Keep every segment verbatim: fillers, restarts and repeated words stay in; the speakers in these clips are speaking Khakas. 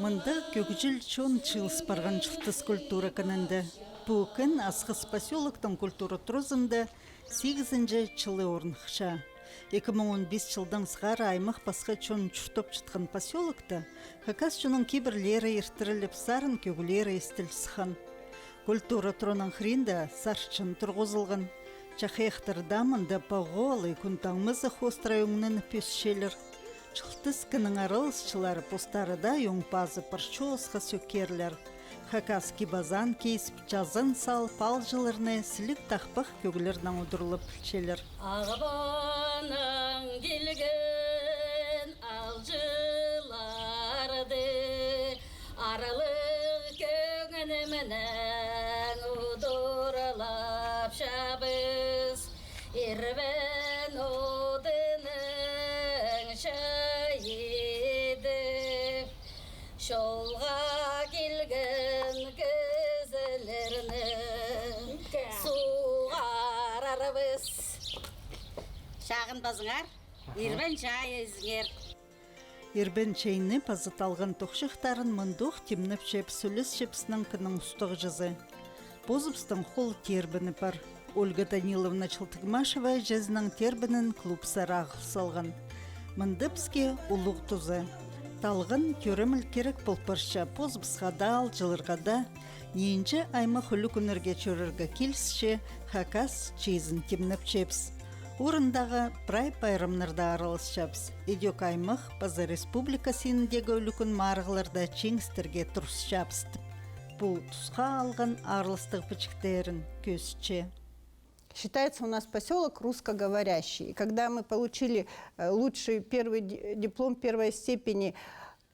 Мында кӧгҷіл чон чыылыс парған Чылтыс культура кінінде. Пу кін Асхыс посёлоктың культура туразында сигізінҷі чылы орныхча. Ікі муң он пис чылдаң сығара аймах пасха чон чуртапчатхан посёлокта хакас чонның кибірлері иртіріліп, сарын кӧглері истіл сыххан. Культура тураның хыринда сарчын турғызылған. Чахайахтар даа мында пағолы кӱн таңмазы хоостыра ӧңненіп ӧсчелер. Чылтыс кіннің араласчылары постары даа оң пазы пар чоосха сӧкерлер. Хакас кип-азаан кизіп, чазан салып, аалҷыларны сіліг тахпах кӧглернең удурлап пілчелер. Ағбаннаң килген аалҷыларды аралығ кӧңні менең удурлапчабыс. Ирбен одының чайы идіп, чолға килген кізілерні суғарарбыс. Чағынбазыңар, ирбен чайы ізіңер. Ирбен чайны паза талған тохчахтарын мындох тимнепчебіс, ӱлесчебіс, пістің кіннің устағҷызы. Позыбыстың хол тербені пар. Ольга Даниловна Чылтыгмашева іҷезінің тербенін клубсар ағыл салған. Мында піске улуғ туза. Талған тӧреміл кирек пол парча позыбысха даа, аалҷыларға даа. Нинҷе аймах ӱлӱкӱннерге чӧрерге килісче, хакас чиизін тимнепчебіс. Орындағы прай пайрамнарда араласчабыс. Ідӧк аймах паза республика синіндегі ӱлӱкӱн марығларда чиңістерге турысчабыс тіп, пу тусха алған араластығ пічіктерін кӧзітче. Считается у нас посёлок русскоговорящий. И когда мы получили, э, лучший первый ди-, диплом первой степени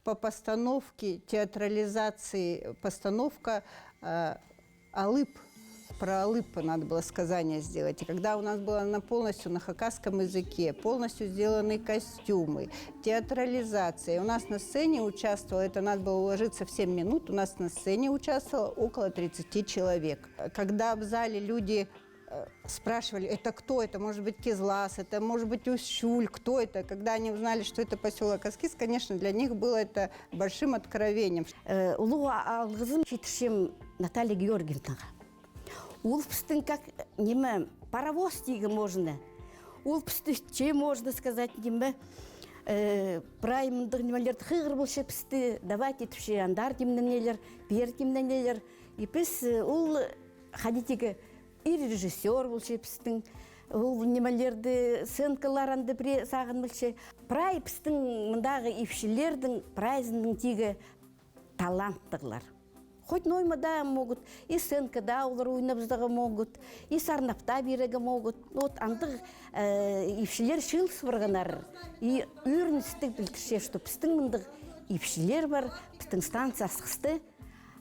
по постановке, театрализации, постановка, э, «Алып». Про Алып надо было сказание сделать. И когда у нас было на, полностью на хакасском языке, полностью сделаны костюмы, театрализация. И у нас на сцене участвовало, это надо было уложиться в семь минут, у нас на сцене участвовало около тридцати человек. Когда в зале люди э, спрашивали: «Это кто? Это, может быть, Кизлас, это, может быть, Усть-Чуль, кто это?» Когда они узнали, что это посёлок Аскиз, конечно, для них было это большим откровением. Э, улуғ алғызым читірчем Наталья Георгиевнаға. Ол пістің как, ниме, паровоз тигі можно. Ол пісті че, можно сказать, ниме, э, прай мындағ нимелерді хығыр полча пісті, давайте тіпче, андар тимненелер, пеер тимненелер. И піс, э, ол хайди тигі ир режиссёр полча пістің. Ол нимелерді, сценкалар анда пірее сағын полча. Прай пістің мындағы ипчілердің прайзының тигі таланттығлар. Хоть ноо ниме даа могут, и сценкада олар ойнабызарға могут, и сарнап таа пирерге могут. Вот андағ, э, ипчілер чыылыс парғаннар. И ӧріністіг пілдірче, что пістің мындағ ипчілер пар, пістің станция Асхыста.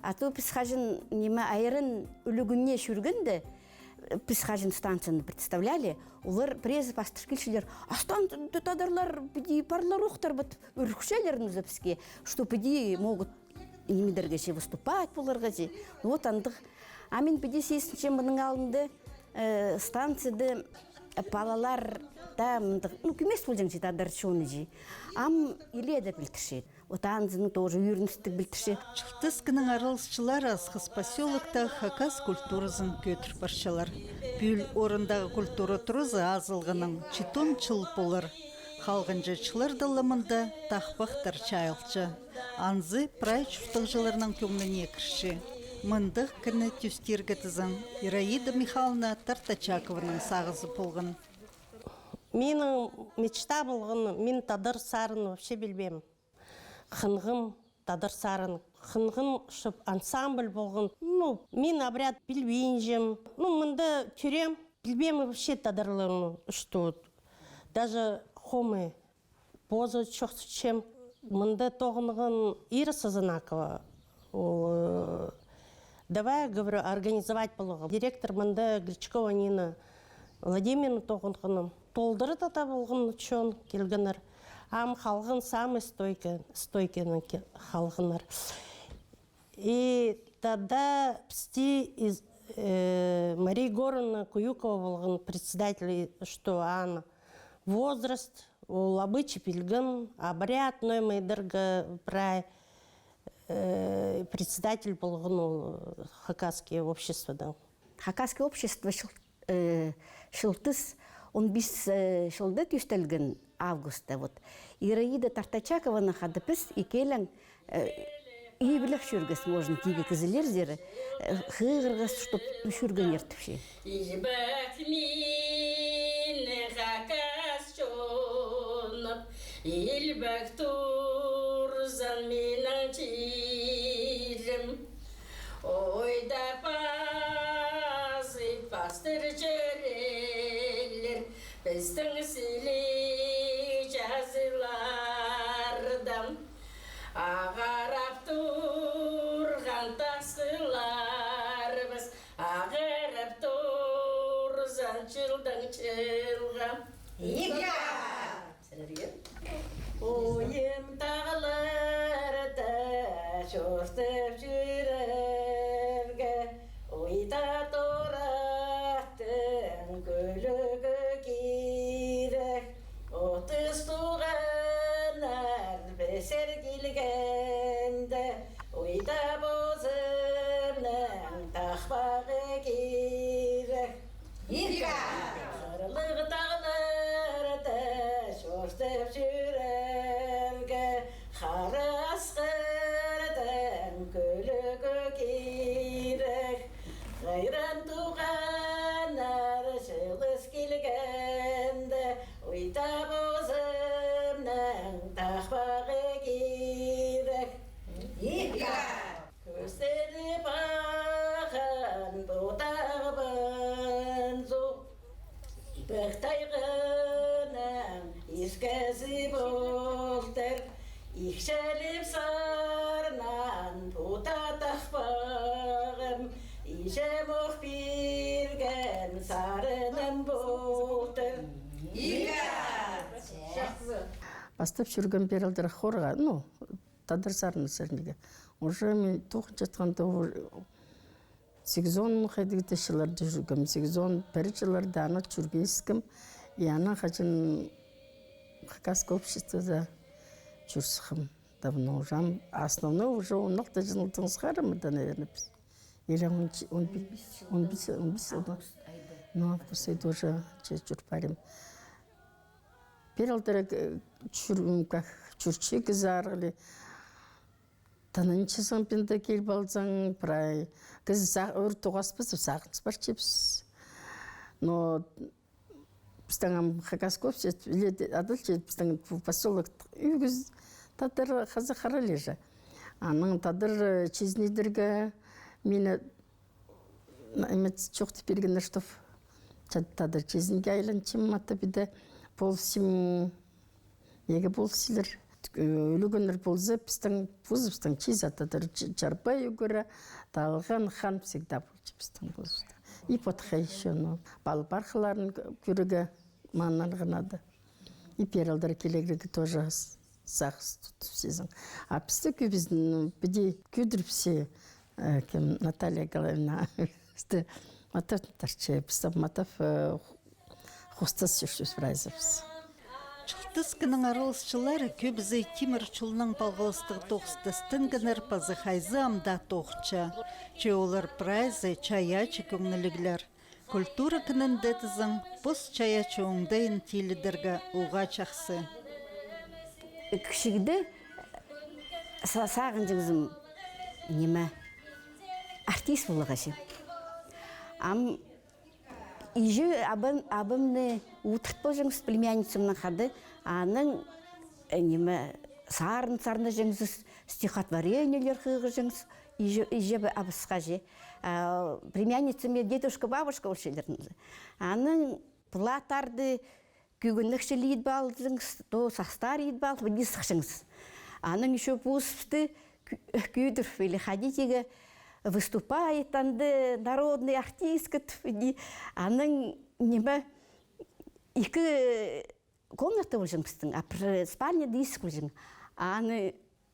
А то піс хаҷан, ниме, айран ӱлӱкӱннең чӧргенде, піс хаҷан станцияны представляли, олар пірезі пастыр килчелер: «А станцияда тадарлар піди парлар ох тар ба», — тіп ӱрікчелер нооза піске, что піди могут нимедерге че, выступать поларға че. Вот андағ. А мин піди сизінчем, мының алнында, э, станцияда палалар даа мындағ, ну, кӧмес полҷаң че тадар чоны че. Ам илееде пілдірче. Вот анзыны тоже ӧріністіг пілдірче. Чылтыс кіннің араласчылары Асхыс посёлокта хакас культуразын кӧдір парчалар. Пӱӱл орындағы культура туразы азылғаннаң читон чыл полар. Халғанҷы чылларда ла мында тахпахтар чайылча. Анзы прай чуртағҷыларның кӧңніне кірче. Мындағ кінні тӧстирге тізең, Ираида Михайловна Тартачакованың сағызы полған. Минің мечта полған, мин тадар сарын вообще пілбеем. Хынғам тадар сарын, хынғам, чтоб ансамбль полған. Ну, мин обряд пілбинчем. Ну, мында тӧреем, пілбеем вообще тадарларны, что даже хомай позы чох тіпчем. Мында тоғынған Ира Сазанакова. Ол, э, давай, говорю, организовать поларға. Директор мында Гречкова Нина Владимировна тоғынғаны. Толдыра тада полған чон килгеннер. Ам халған самый стойкий, стойкийнең ки-, халғаннар. И тада пісті из-, э, Мария Егоровна Куюкова полған председатель, что ан возраст, ол обычай пілген, обряд, ну, ниме идерге прай, э, председатель полған ол, э, хакасский обществодаң. Хакасский общество чыл-, э, чылтыс он пис, э, чылда тӧстелген августта, вот. Ираида Тартачакованаң хада піс ікӧлең, э, ибірлеп чӧргебіс, можно, тигі кізілерзер, э, хығырғабыс, чтоб чӧргеннер тіпче. Илбек минің хакас чоным, илбек турзын минің чирім. Ойда пазы пастыр чӧрерлер пістің сіліг чазыларда. Ағарып турған тасхылларыбыс, ағарып турзын чылдаң чылға. Игі! Сірерге. Ойым тағларда чортып чӧрерге, ойда тораттың кӱлӱгі кирек. Отыс туғаннар пісер килгенде, ойда позымның тахпағы кирек. Игі! Харлығ тағларда чортып чӧрерге, хара асхырдың кӱлӱгі кирек. Хайран туғаннар чылыс килгенде, ойда позымның тахпағы кирек. Игі! Кӧзідіп ағын пудағбын суғ, пыхтайғының искізі полтыр. Икчілеп сарнаан пуда тахпағым, иҷем ох пирген сарыным полтыр. Игі! Пастап чӧргем пеер алдыра хорға, ну, тадар сарыны сарнирға. Уже мин тоғынчатханда, уже сигізон хайдағ-да чылларда чӧргем, сигізон пір чылларда аны чӧрбеескем, и анаң хаҷан хакасский обществода чӧр сыххам. Давно уже, ам, основной уже он алты чылдаң сығара ма да, наверное, піс. Или он, он пис, он пис, он пис чылда. Ну, август айда уже че чӧр парим. Пеер алдыра, э, чӧр-, м, как, чӧрче кізі арғылы. Танынчазың, пеер дее киліп алзаң, прай кізі са-, ӧр тоғаспас, сағыныс парчабыс. Но пістің ам Хакасковск, адалча, пістің пу посёлок ӱгіз тадар, хазах аралар же. Анаң тадар, э, чизіннерге мині, ниме, чоохтап пиргеннер, чтоб та-, тадар чизінге айланчам, ма, та піди полысчам, неге полысчалар. Ӱлӱкӱннер полза, пістің позыбыстың чизе тадар, Ч-, Чарбай ӱгре, Талған, Хан всегда полча пістің позыбыста. И Потхай ещё, ну, пал-, пархаларын кӧрерге маңнанарға надо. И пеер алдыра килерге тоже с-, сағыс тутчазың. А пісті кӧбізін, ну, піди кӧдіріпче, э, кем, Наталья Николаевна, пісті матап тартча, пісті матап, э, ху-, хостас чӧрчебіс прайзыбыс. Чылтыс кіннің араласчылары кӧбізі тимір чолнаң палғалыстығ тоғыста істенгеннер паза хайзы ам даа тоғынча. Че олар прайзы чайаачы кӧңніліглер. Культура кінінде тізең, пос чайаачы оңдайын тилідерге уғаа чахсы. Кічігде са-, сағынҷаңзым, ниме, артист поларға чи. Ам иҷе-абам-, абамны удур полҷаңмыс племянницамнаң хада, анаң, э, ниме, сарын сарнаҷаңмыс, стихотворениелер хығырҷаңмыс, иҷе-, иҷе-абасха чи. А, племянницам дедушка, бабушка полчалар. Анаң платтарды, кӧгенекчелер идіп алҷаңмыс, то састар идіп алып, піди сыхчаңмыс. Анаң ещё позыбысты кӧ-, кӧдіріп, или ходить иге, выступать, анда народный артистка тіп, піди. Анаң, ниме, ікі комната полҷаң пістің, а пір спальня даа исік полҷаң. Аны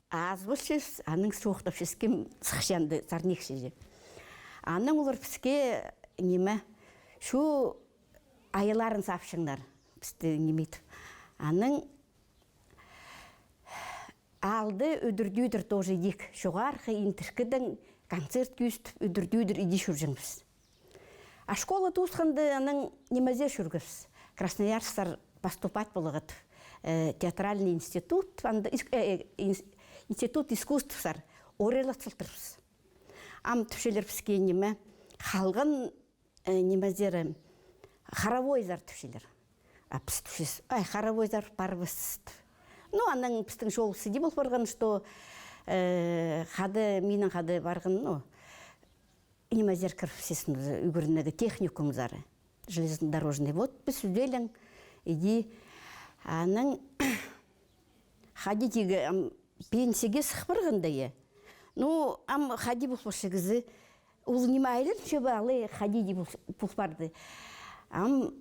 азып алчабыс, анаң чоохтапчабыс, кем сыхча анда сарнирға чи. Анаң олар піске, ниме, чу аяларын сапчаңнар, пісті ниме итіп. Анаң аалда ӱдӱр-тӧдір тоже идӧк чоғархы, интіркідең концерт кӧзідіп, ӱдӱр-тӧдір иди чӧрҷеңміс. А школа тоосханда анаң нимезер чӧргебіс. Красноярсар поступать поларға тіп, э, театральный институт, анда ис-, э, э, инс-, институт искусствсар орайлат салтырбыс. Ам тіпчелер піске ниме, халған, э, нимезер, хоровойзар тіпчелер. А піс тіпчебіс, ай, хоровойзар парбас тіп. Ну, анаң пістің чолыбыс иди пол парған, что, э, хада, минің хада парған, ну, нимезер кіріпчебіс, ӱгренерге техникумзар. Железнодорожный. Вот піс ӱзелең иди, анаң хайди тигі, ам, пенсияға сых парғанда, я. Ну, ам хайди пол парча кізі, ол ниме айланча ба, алай хайди дее пол, пол парды. Ам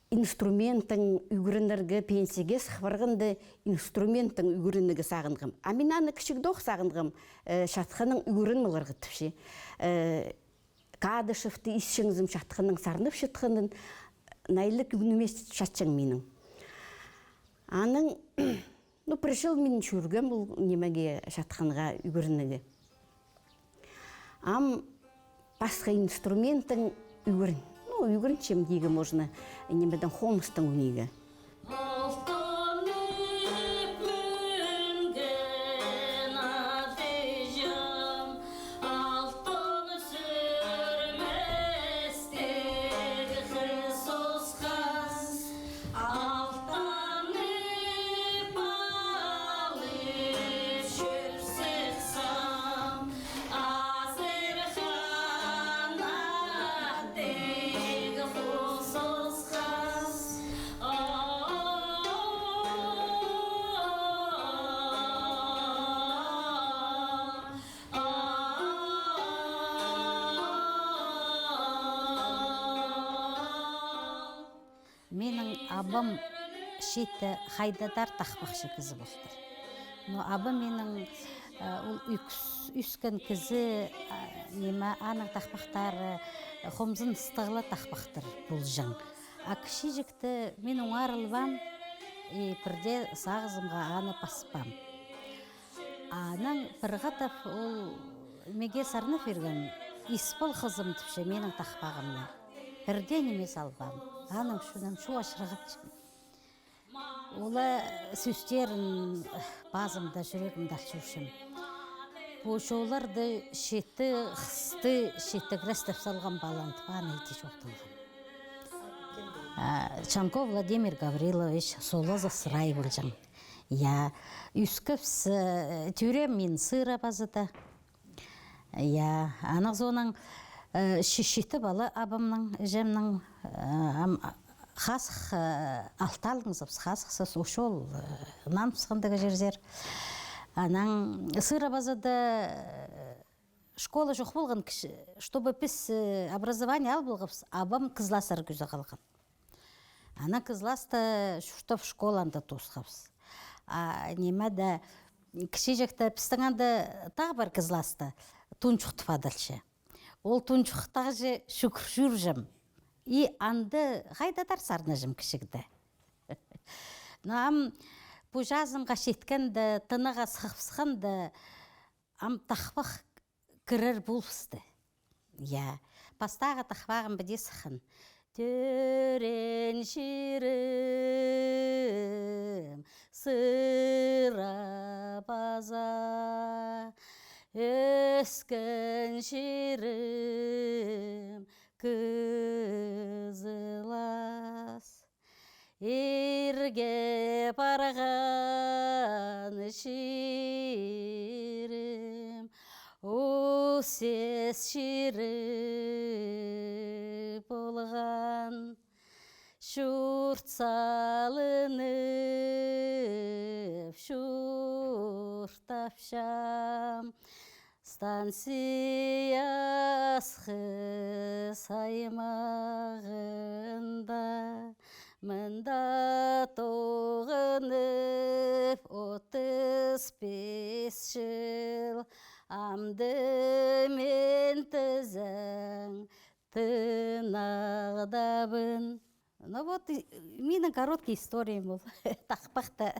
инструментің ӱгренерге, пенсияға сых парғанда, инструментің ӱгренерге сағынғам. А мин аны кічігдең сағынғам, э, чатханнаң ӱгреніп аларға тіпче. Э, Кадышевті исчеңзім, чатханнаң сарнап чатханын, найлы кӧңніме чатчаң минің. Анаң, ну, пір чыл мин чӧргем ол нимеге, чатханға ӱгренерге. Ам пасха инструментің ӱгрен-, ну, ӱгренчем тигі можно, нимедең, хомыстаң ойнирға. Минің абам читі хайдағ-да тахпахчы кізі полтыр. Но абам минің, э, ол ӧс-, ӧскен кізі, э, ниме, аның тахпахтары, э, хомзын ыстығла тахпахтар полҷаң. А кічіҷекте мин оңарылбаам, и пірдее сағызымға аны паспаам. Анаң пір хатап ол меге сарнап пирген, «Ис пол, хызым», тіпче, минің тахпағымны. Пірдее ниме салбаам. Анаң чоннан чуға чырғапчам. Ол сӧстерін пазымда, чӱрегімде ал чӧрчем. Пу чолларда читі хысты читі крестеп салған палаан тіп, аны иди чоохтанған. А, Чанков Владимир Гаврилович, Солаза сырай полҷаң. Я, ӧскебіс, э, тӧреем мин Сыра Пазада. Я, анаң соонаң, э, чи-, читі пала абамның, іҷемнің, э, ам, а, хазых, э, алталығ сабыс, хазых сабыс, учула, э, наныбысхандағ чирзер. Анаң Сыра Пазада, э, школа чох полған, кічі, чтобы піс, э, образование ал полғабыс, абам Кызластар кӧзіт халған. Анаң Кызласта чуртап, школаны даа тоосхабыс. А нимеде, кічіҷекте пістің анда тағы пар Кызласта, Тунчух тіп адалча. Ол Тунчухтағ чи чӱгӱр чӧрҷем. И анда хайдағ-да сарнаҷам кічігде. Но ам пу чазымға читкенде, тынағға сығыбысханда, ам тахпах кірер полыбысты. Я, пастағы тахпағым піди сыххан. Тӧреен чирім Сыра Паза, ӧскен чирім Кызлас. Ирге парған чирім, ӧсче чирі полған. Чурт салынып, чуртапчам. Станция Асхыс аймағында, мында тоғынып отыс пис чыл, амды мин тізең тынағдабын. Ну вот, и, минің короткий историям ол, тахпахта.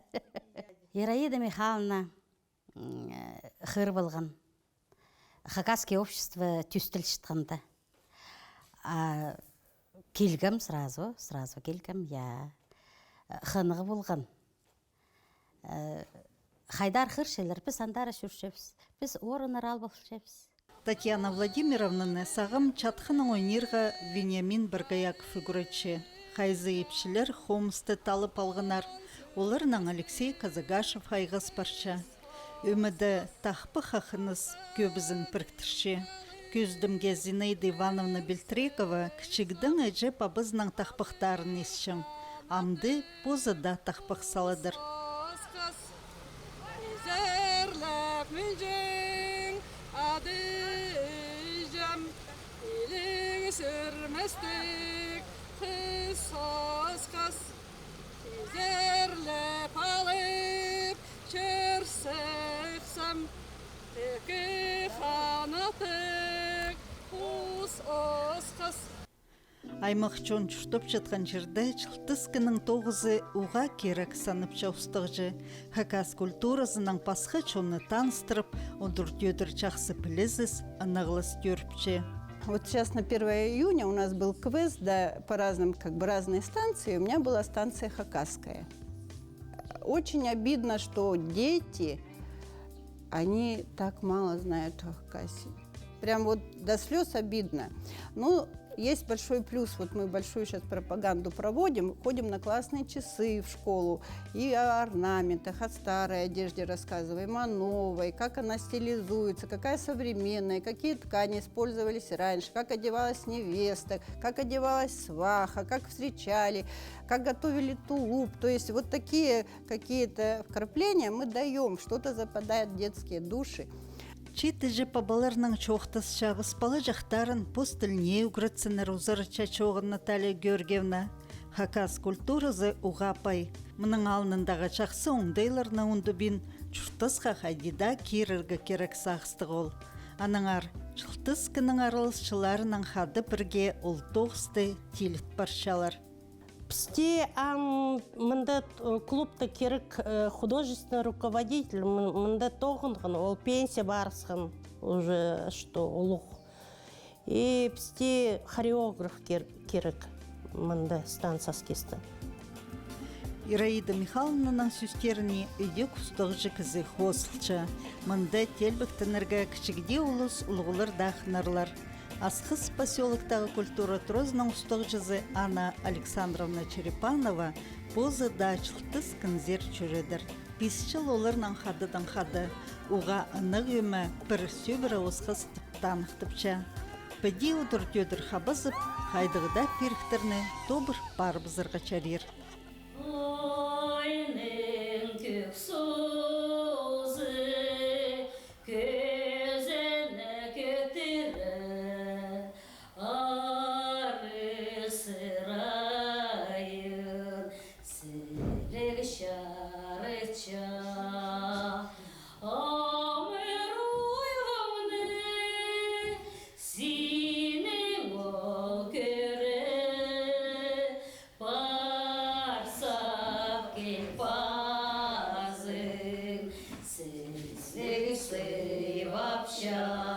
Ираида Михайловна, м, э, хығыр полған. Хакасский общество тӧстелчеткенде. А килгем сразу, сразу килгем, я. Хынығ полған. Э, хайдар хығырчалар, піс андар чӧрчебіс. Піс орыннар ал полчабыс. Татьяна Владимировнаны сағам чатханнаң ойнирға Вениамин Боргояков ӱгретче. Хайзы ипчілер хомысты таллап алғаннар, оларнаң Алексей Казагашев айғас парча. Ӧмеде тахпах хыныс кӧбізін піріктірче. Кӧзідімге, Зинаида Ивановна Бельтрекова кічігдең іҷе-пабазынаң тахпахтарын исчең. Амды позы даа тахпах саладыр. Сосхас, изерлеп мӱнҷең, ады іҷем, иліг сӱрместіг хыс сосхас. Изерлеп алып чӧр сыхсам, ікі ханаттығ хус сосхас. Аймах чон чуртапчатхан чирде Чылтыскиннің тоғызы уғаа кирек санапча устағҷы. Хакас культуразынаң пасха чонны таныстырып, удур-тӧдір чахсы пілізіс, ынағлас тӧріпче. Вот сейчас на первое июня у нас был квест, да, по разным, как бы разные станции, у меня была станция хакасская. Очень обидно, что дети, они так мало знают о Хакасии. Прям вот до слёз обидно. Ну, есть большой плюс, вот мы большую сейчас пропаганду проводим, ходим на классные часы в школу, и о орнаментах, о старой одежде рассказываем, о новой, как она стилизуется, какая современная, какие ткани использовались раньше, как одевалась невеста, как одевалась сваха, как встречали, как готовили тулуп. То есть вот такие какие-то вкрапления мы даём, что-то западает в детские души. Чиит іҷе-пабаларнаң чоохтасчабыс, палаҷахтарын пос тіліне ӱгретсіннер, узаратча чооғын Наталья Георгиевна. Хакас культуразы уғаа пай. Мының алнындағы чахсы оңдайларны ундубин, чуртасха хайди даа кирерге кирек сағыстығ ол. Аннаңар Чылтыскиннің араласчыларынаң хада пірге ол тоғысты тиліт парчалар. Пісте ам мында, э, клубта кирек, э, художественный руководитель, мын-, мында тоғынған, ол пенсия парысхан уже, что улуғ. И пісте хореограф кир-, кирек мында станция артисті. Ираида Михайловнаның сӧстеріне ідӧк устағҷы кізі хозылча. Мында теелбектенерге кічігдее улус, улуғлар даа хынарлар. Асхыс посёлоктағы культура туразының устағҷызы Анна Александровна Черепанова позы даа Чылтыскинзер чӧредір. Пис чыл оларнаң хададаң хада, уғаа ынағ ӧме пір сӧбіре осхас тіп таныхтапча. Піди удур-тӧдір хабазып, хайдағ даа пиріктерні тобыр парыбызарға чарир. Ойның кӧк созы кӧзенек тірі, арығ сырайын сіліг чарытча. Омыр уйғамны синің ол кӧре парсап кил пазың, сіліг сыйлапча.